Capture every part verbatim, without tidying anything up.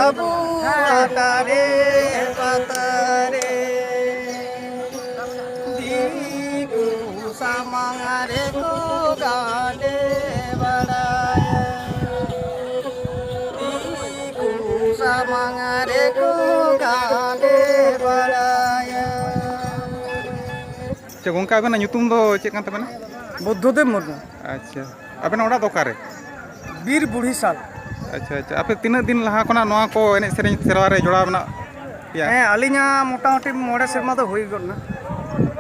ᱟᱵᱚ ᱚᱠᱟᱨᱮ ᱯᱟᱛᱟᱨᱮ ᱫᱤᱠᱩ ᱥᱟᱢᱟᱝ ᱨᱮᱠᱚ ᱜᱟᱰᱮ ᱵᱟᱲᱟᱭᱟ᱾ ᱫᱤᱠᱩ ᱥᱟᱢᱟᱝ ᱨᱮᱠᱚ ᱜᱟᱰᱮ ᱵᱟᱲᱟᱭᱟ᱾ ᱟᱪᱪᱷᱟ ᱜᱚᱝᱠᱮ, ᱟᱵᱮᱱᱟᱜ ᱧᱩᱛᱩᱢ ᱫᱚ ᱪᱮᱫ ᱠᱟᱱ ᱛᱟᱵᱮᱱᱟ? ᱵᱩᱫᱽᱫᱷᱚᱫᱮᱵ ᱢᱩᱨᱢᱩ᱾ ᱟᱪᱪᱷᱟ, ᱟᱵᱮᱱᱟᱜ ᱚᱲᱟᱜ ᱫᱚ ᱚᱠᱟᱨᱮ? ᱵᱤᱨ ᱵᱩᱲᱦᱤ ᱥᱟᱞ᱾ ᱟᱪᱪᱷᱟ, ᱟᱪᱪᱷᱟ, ᱟᱯᱮ ᱛᱤᱱᱟᱹᱜ ᱫᱤᱱ ᱞᱟᱦᱟ ᱠᱷᱚᱱᱟᱜ ᱱᱚᱣᱟ ᱠᱚ ᱮᱱᱮᱡ ᱥᱮᱨᱮᱧ ᱥᱮᱨᱣᱟ ᱨᱮ ᱡᱚᱲᱟᱣ ᱢᱮᱱᱟᱜ ᱯᱮᱭᱟ? ᱦᱮᱸ, ᱟᱹᱞᱤᱧᱟᱜ ᱢᱚᱴᱟᱢᱩᱴᱤ ᱢᱚᱬᱮ ᱥᱮᱨᱢᱟ ᱫᱚ ᱦᱩᱭ ᱜᱚᱫ ᱮᱱᱟ᱾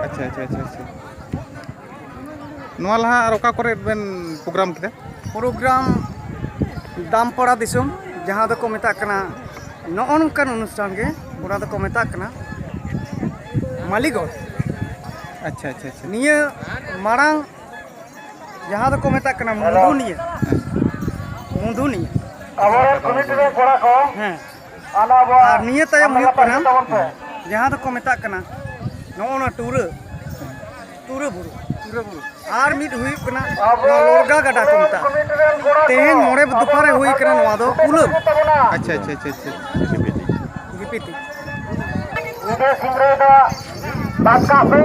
ᱟᱪᱪᱷᱟ, ᱟᱪᱪᱷᱟ, ᱟᱪᱪᱷᱟ, ᱟᱪᱪᱷᱟ᱾ ᱱᱚᱣᱟ ᱞᱟᱦᱟ ᱟᱨ ᱚᱠᱟ ᱠᱚᱨᱮ ᱵᱮᱱ ᱯᱨᱳᱜᱨᱟᱢ ᱠᱮᱫᱟ? ᱯᱨᱳᱜᱨᱟᱢ ᱫᱟᱢᱯᱟᱲᱟ ᱫᱤᱥᱚᱢ, ᱡᱟᱦᱟᱸ ᱫᱚᱠᱚ ᱢᱮᱛᱟᱜ ᱠᱟᱱᱟ, ᱱᱚᱜᱼᱚ ᱱᱚᱝᱠᱟᱱ ᱚᱱᱩᱥᱴᱷᱟᱱ ᱜᱮ, ᱚᱱᱟ ᱫᱚᱠᱚ ᱢᱮᱛᱟᱜ ᱠᱟᱱᱟ ᱢᱟᱹᱞᱤᱜᱚᱲ᱾ ᱟᱪᱪᱷᱟ, ᱟᱪᱪᱷᱟ, ᱟᱪᱪᱷᱟ᱾ ᱱᱤᱭᱟᱹ ᱢᱟᱲᱟᱝ ᱡᱟᱦᱟᱸ ᱫᱚᱠᱚ ᱢᱮᱛᱟᱜ ᱠᱟᱱᱟ ᱢᱩᱫᱷᱩᱱᱤᱭᱟᱹ, ᱢᱩᱫᱷᱩᱱᱤᱭᱟᱹ᱾ ᱟᱵᱚᱨᱮᱱ ᱠᱚᱢᱤᱴᱤ ᱨᱮᱱ ᱠᱚᱲᱟ ᱠᱚ, ᱦᱮᱸ᱾ ᱟᱨ ᱱᱤᱭᱟᱹ ᱛᱟᱭᱚᱢ ᱦᱩᱭᱩᱜ ᱠᱟᱱᱟ ᱛᱟᱵᱚᱱ ᱯᱮ᱾ ᱡᱟᱦᱟᱸ ᱫᱚᱠᱚ ᱢᱮᱛᱟᱜ ᱠᱟᱱᱟ ᱱᱚᱜᱼᱚ ᱱᱚᱣᱟ ᱴᱩᱨᱟᱹ, ᱴᱩᱨᱟᱹ ᱵᱩᱨᱩ, ᱴᱩᱨᱟᱹ ᱵᱩᱨᱩ᱾ ᱟᱨ ᱢᱤᱫ ᱦᱩᱭᱩᱜ ᱠᱟᱱᱟ ᱱᱚᱣᱟ ᱞᱚᱲᱜᱟ ᱜᱟᱰᱟ ᱠᱚ ᱢᱮᱛᱟᱜᱼᱟ᱾ ᱛᱮᱦᱮᱧ ᱢᱚᱬᱮ ᱫᱚᱯᱷᱟ ᱨᱮ ᱦᱩᱭ ᱠᱟᱱᱟ ᱱᱚᱣᱟ ᱫᱚ ᱩᱞᱟᱹᱢ᱾ ᱟᱪᱪᱷᱟ, ᱟᱪᱪᱷᱟ, ᱟᱪᱪᱷᱟ, ᱟᱪᱪᱷᱟ᱾ ᱜᱤᱯᱤᱛᱤ᱾ ᱧᱤᱫᱟᱹ ᱥᱤᱝᱨᱟᱹᱭ ᱫᱚ ᱵᱟᱫ ᱠᱟᱜ ᱯᱮ᱾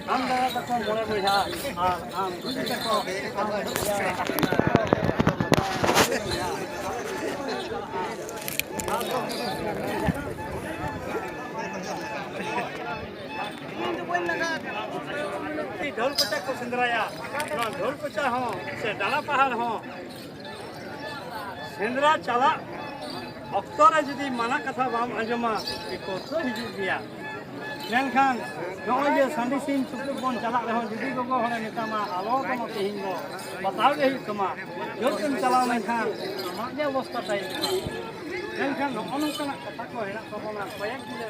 ᱟᱢ ᱫᱟᱫᱟ ᱛᱟᱠᱚ ᱢᱚᱬᱮ ᱵᱚᱭᱦᱟ ᱟᱨ ᱟᱢ ᱫᱤᱫᱤ ᱛᱟᱠᱚ, ᱟᱢ ᱰᱷᱳᱞ ᱠᱚᱪᱟ ᱠᱚ ᱥᱮᱸᱫᱽᱨᱟᱭᱟ, ᱱᱚᱣᱟ ᱰᱷᱳᱞ ᱠᱚᱪᱟ ᱦᱚᱸ ᱥᱮ ᱰᱟᱸᱰᱟ ᱯᱟᱦᱟᱲ ᱦᱚᱸ ᱥᱮᱸᱫᱽᱨᱟ ᱪᱟᱞᱟᱜ ᱚᱠᱛᱚ ᱨᱮ ᱡᱩᱫᱤ ᱢᱟᱱᱟ ᱠᱟᱛᱷᱟ ᱵᱟᱢ ᱟᱸᱡᱚᱢᱟ, ᱵᱤᱯᱚᱫ ᱫᱚ ᱦᱤᱡᱩᱜ ᱜᱮᱭᱟ᱾ ᱢᱮᱱᱠᱷᱟᱱ ᱱᱚᱜᱼᱚᱭ ᱡᱮ ᱥᱟᱺᱰᱤ ᱥᱤᱢ ᱛᱩᱯᱩᱫ ᱵᱚᱱ ᱪᱟᱞᱟᱜ ᱨᱮᱦᱚᱸ, ᱡᱩᱫᱤ ᱜᱚᱜᱚ ᱦᱚᱲᱮ ᱢᱮᱛᱟᱢᱟ, "ᱟᱞᱚ ᱠᱚᱱᱚ ᱛᱮᱦᱮᱧ ᱫᱚ ᱵᱟᱛᱟᱣ ᱜᱮ ᱦᱩᱭᱩᱜ ᱛᱟᱢᱟ, ᱡᱳᱨ ᱛᱮᱢ ᱪᱟᱞᱟᱣ ᱞᱮᱱᱠᱷᱟᱱ ᱟᱢᱟᱜ ᱜᱮ ᱚᱵᱚᱥᱛᱟ ᱛᱟᱭᱚᱢᱚᱜᱼᱟ᱾" ᱢᱮᱱᱠᱷᱟᱱ ᱱᱚᱜᱼᱚ ᱱᱚᱝᱠᱟᱱᱟᱜ ᱠᱟᱛᱷᱟ ᱠᱚ ᱦᱮᱱᱟᱜ ᱛᱟᱵᱚᱱᱟ, ᱠᱚᱭᱮᱠ ᱜᱩᱞᱟᱹ